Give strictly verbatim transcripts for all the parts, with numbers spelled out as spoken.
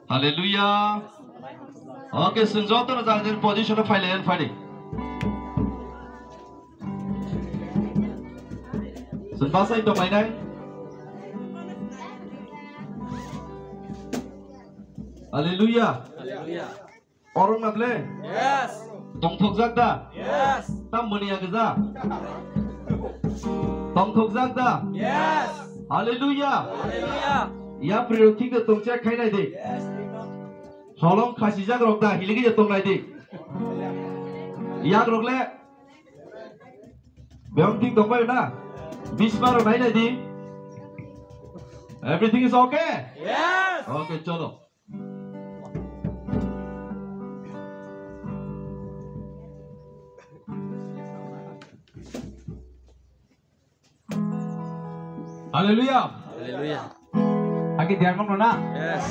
Hallelujah. Okay, chwng jotono jani jani position-o phailai, phai di. Chwng bwsai tonglainai. Hallelujah. Hallelujah. Oro na ble? Yes. Tongthokjak da? Yes. Tam mani ya geza? Tongthokjak da? Yes. Hallelujah. Hallelujah. Ya priro thik tongchak khainai di. Yes. Holong khasijak rok da, hiligi je tongnai di. Yak rok le? Beyong thik tongbai na? Bisma rok nainai di. Everything is okay? Yes. Okay, cholo. Hallelujah. Hallelujah. Agi diar mong na? Yes.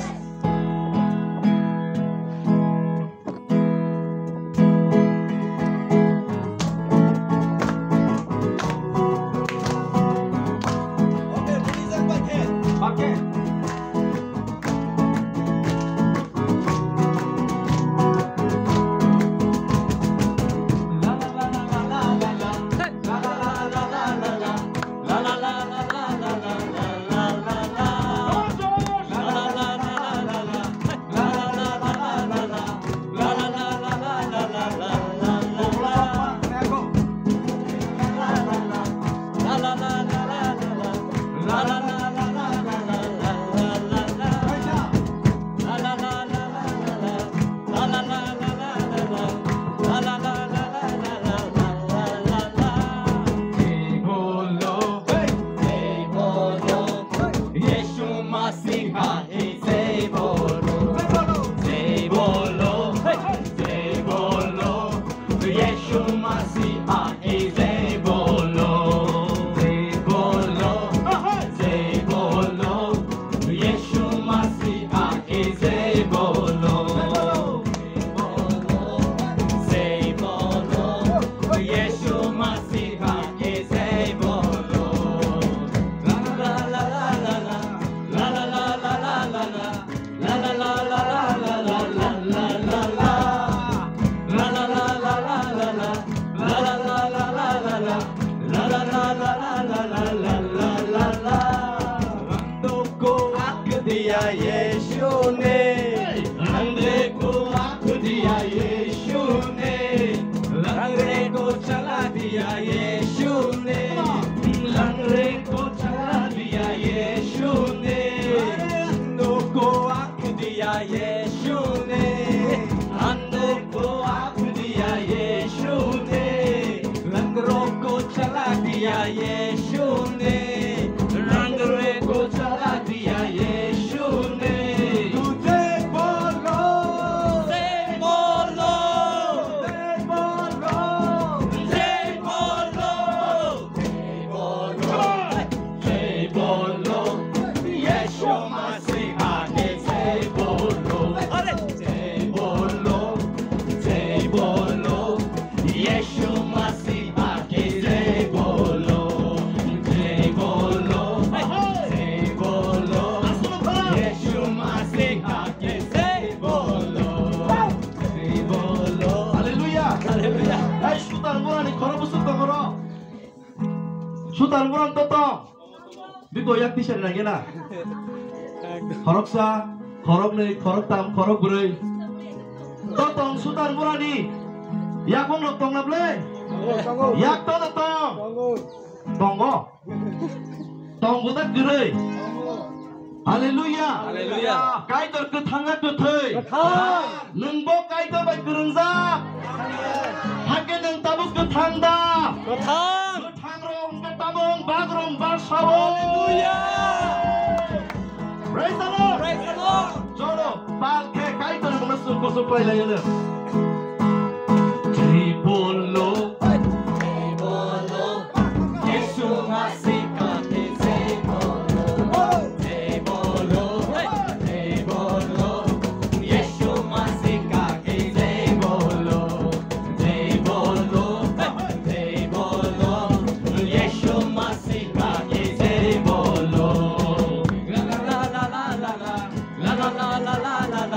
Diya Yeshune, langre ko ak diya Yeshune, langre ko chala diya Yeshune, langre ko chala diya Yeshune, no ko ak diya Yeshune, ando ko ak diya Yeshune, langro ko chala diya Yeshune, langro ko chala diya Yeshune. Tu jai bolo. Jai bolo. Jai bolo. Jai bolo. Jai bolo, Yeshua Mashiach ke jai bolo. Jai bolo, jai bolo, Yeshua Mashiach ke jai bolo. Jai bolo, jai bolo, Yeshua Mashiach ke jai bolo. Jai bolo. Hallelujah. Hallelujah. Hai sutar murani khoro busuk tongoro. Sutar murang to tong. Bibo yak tisari na gena. Khoroksa, khoroknwi, khoroktam, khorokbrwi. To tong sutar murani. Yak bong rok tong na ble? Yak to na tong. Tongo. Tong budak gurui. Hallelujah. Hallelujah. Kaitor kwthang na kwthwi. Kwthang. Nwng bo Kaitor bai kwrwngjak. Hakhe nwng tabuk kwthang da? Kwthang. Kwthang rok wngkhe tabuk bak rok bak sao. Hallelujah. Praise the Lord. Praise the Lord. Cholo, pal khe Kaitor mungno suk kusuk khlai lai ano. Jai bolo. Jai bolo. Yeshua Mashiach ke jai bolo. Jai bolo, jai bolo, Yeshua Mashiach ke jai bolo. Jai bolo, jai bolo, Yeshua Mashiach ke jai bolo. La la la la la la la. La la la la la la la.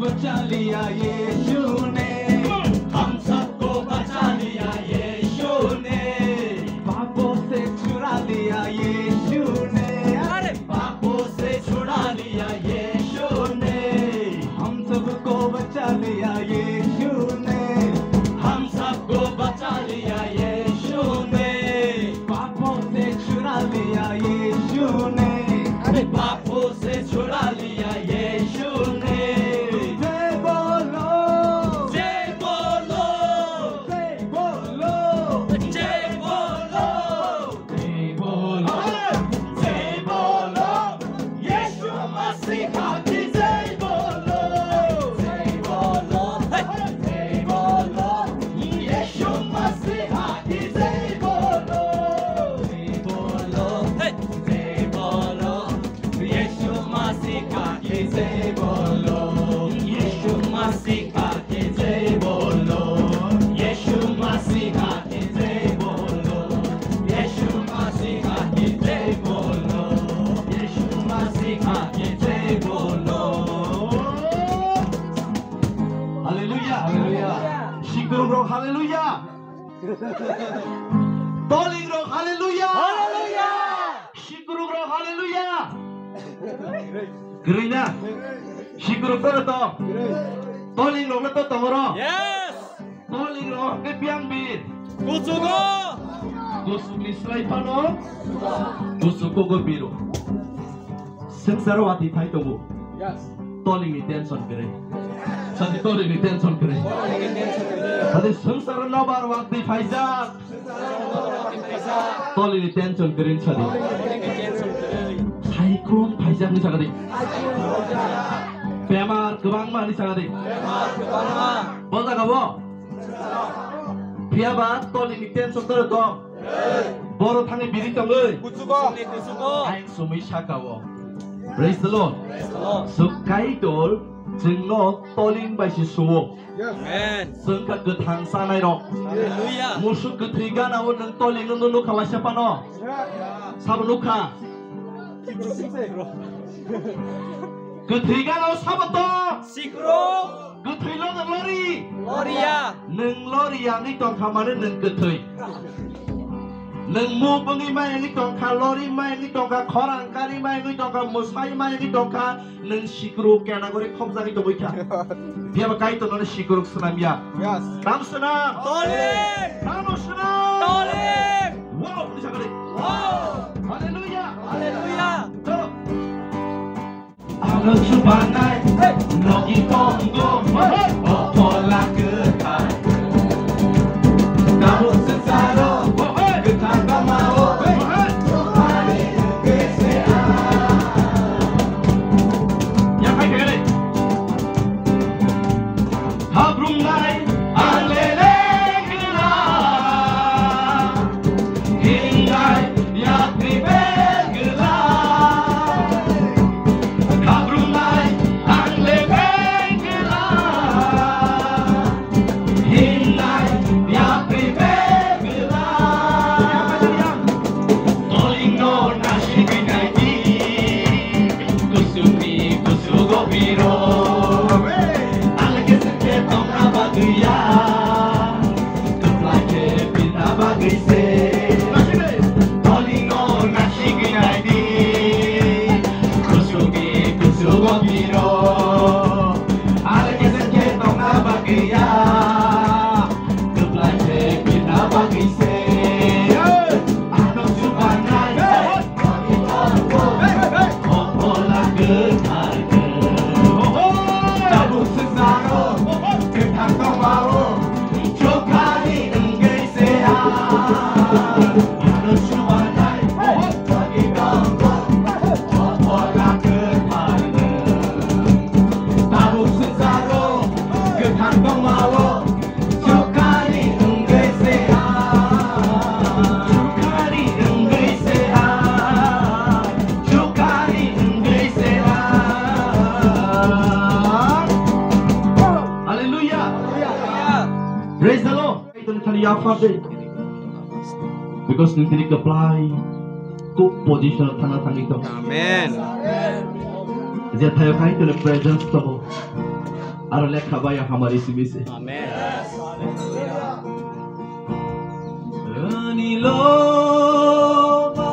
बचा लिया यीशु ने, हम सबको बचा लिया यीशु ने, पापों से छुड़ा लिया यीशु ने, अरे! पापों से छुड़ा लिया यीशु ने, हम सबको बचा लिया यीशु ने, हम सबको बचा लिया यीशु ने, पापों से छुड़ा लिया यीशु ने, अरे! पापों से छुड़ा लिया यीशु ने। जय बोलो, जय बोलो, जय बोलो, जय बोलो, जय बोलो, जय बोलो। यीशु मसीहा की जय बोलो, जय बोलो, जय बोलो। यीशु मसीहा की जय बोलो, जय बोलो, जय बोलो। यीशु मसीहा की जय बोलो, यीशु मसीहा की जय बोलो, यीशु मसीहा की जय बोलो, यीशु मसीहा की जय बोलो, यीशु मसीहा की जय बोलो। Haleluya. Haleluya. Sikrok rok haleluya. Toling rok haleluya. Haleluya. Sikrok rok haleluya. Kwrwi na? Sikrok toro to. Toling rok to tongoro. Yes. Toling rok ke biang bir. Kuchugo. Kuchuk ni slai phano. Kuchuk kogo biro. Swngcharo watwi phai tongo. Yes. Toling ni tension kwrwi. Sadi toling ni tension kwrwi. Sadi swngcharo nobar watwi phaijak. Toling ni tension kwrwi sadi. Cyclone phaijak ni sagadi. Bemar kwbangma ni sagadi. Bo jaga bo. Phiya ba toling ni tension toro tong. Boro thani biri tongwi. Kuchugo. Kuchugo. Ain sumui saka o. Praise the Lord. Praise the Lord. So Kaitor chwngno toling bai se suo. Amen. Chwng kha kwthang chanai rok. Hallelujah. Musuk kwthwi gana o nwng toling no nukha waisa phano. Sabo nukha. Kwthwi gana o sabo to. Sikrok. Kwthwi lono lori. Loriya. Nwng loriya wngwi tongkha mane nwng kwthwi. Nwng muk wngwi mai wngwi tongkha, lori mai wngwi tongkha, khorang kari mai wngwi tongkha, mwsai mai wngwi tongkha, nwng sikrok category khopjagwi tongwi kha. Phiya ba Kaitor nono sikrok swnamya. Yes. Tam swnam. Toling. Tamo swnam. Toling. Wow, bisa kali. Wow. Haleluya. Haleluya. Chalo. Ano chubanai, logi tongo, o phola kwthar. Tabuk swngcharo, kwthar tongmao, ani wngwi se ang. Habrumnai ang leleng glak, hingnai yapri bel glak. Habrumnai ang leleng glak, hingnai yapri bel glak. Tolingno nasigwi naidi, kusukni kusugo biro. Ang khe se khe tongna bagwi ya, kwplai khe birna bagwi se. Tolingno nasigwi naidi, kusukni kusugo biro. Ang khe se khe tongna bagwi ya, kwplai khe birna bagwi se. Ano chubanai. Chukari wngwi se ang, chukari wngwi se ang. Hallelujah. Praise the Lord. Kaitorni thani yaphardi. Because nini kwplai kuk position thangna thangwi tong. Amen. Je thayo Kaitorni presence tongo. Aro lekha bai hamari simi se. Amen. Ani loba,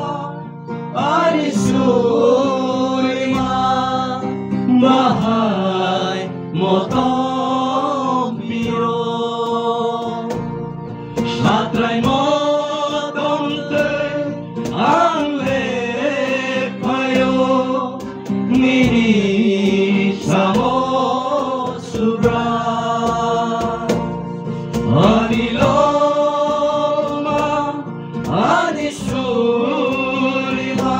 ani surima, bahai motom piro. Satrai motom tei ang le phaio. Nini samo subra, ani loma, ani surima,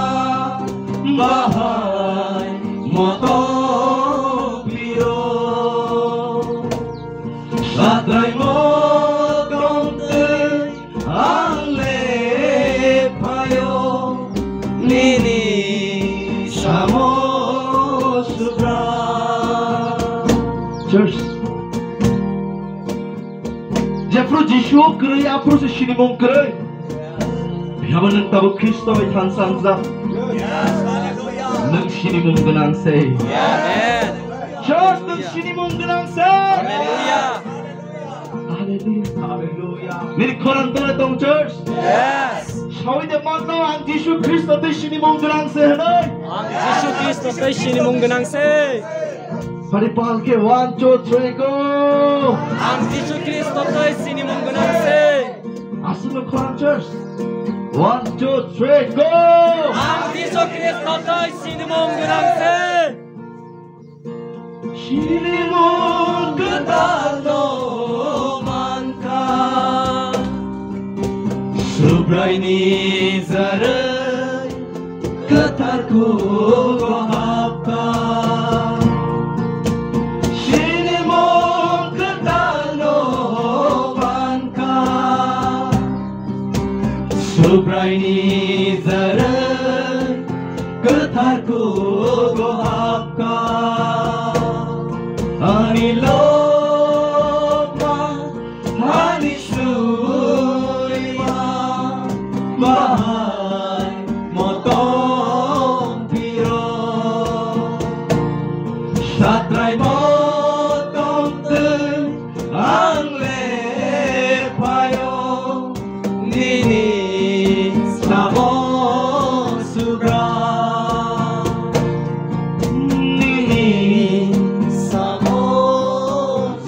bahai moto piro. Satrai motom tei ang le phaio, nini samo subra. Church. Jephru Jisu kwrwi, aphru se sinimung kwrwi. Phiya ba nwng tabuk Khristo bai thansa wngjak. Nwng sinimung gwnang se. Amen. Church, nwng sinimung gwnang se. Hallelujah. Hallelujah. Hallelujah. Nini khorang tole tong, church? Yes. Sawi de manno, ang Jisu Khristo tei sinimung gwnang se hwnwi. Ang Jisu Khristo tei sinimung gwnang se. Sari pal khe one, two, three, go. Ang Jisu Khristo tei sinimung gwnang se. Aswkno khorang, church. One, two, three, go. Ang Jisu Khristo tei sinimung gwnang se. Sinimung kwtal no mankha, Subraini jarwi kwthar kugo hapkha. Sinimung kwtal no mankha, Subraini jarwi kwthar kugo hapkha. Ani loma, ani surima, bahai motom piro. Satrai motom tei ang le phaio, nini samo subra, nini samo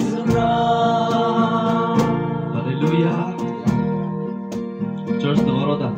subra. Hallelujah. Church, tongo ro da?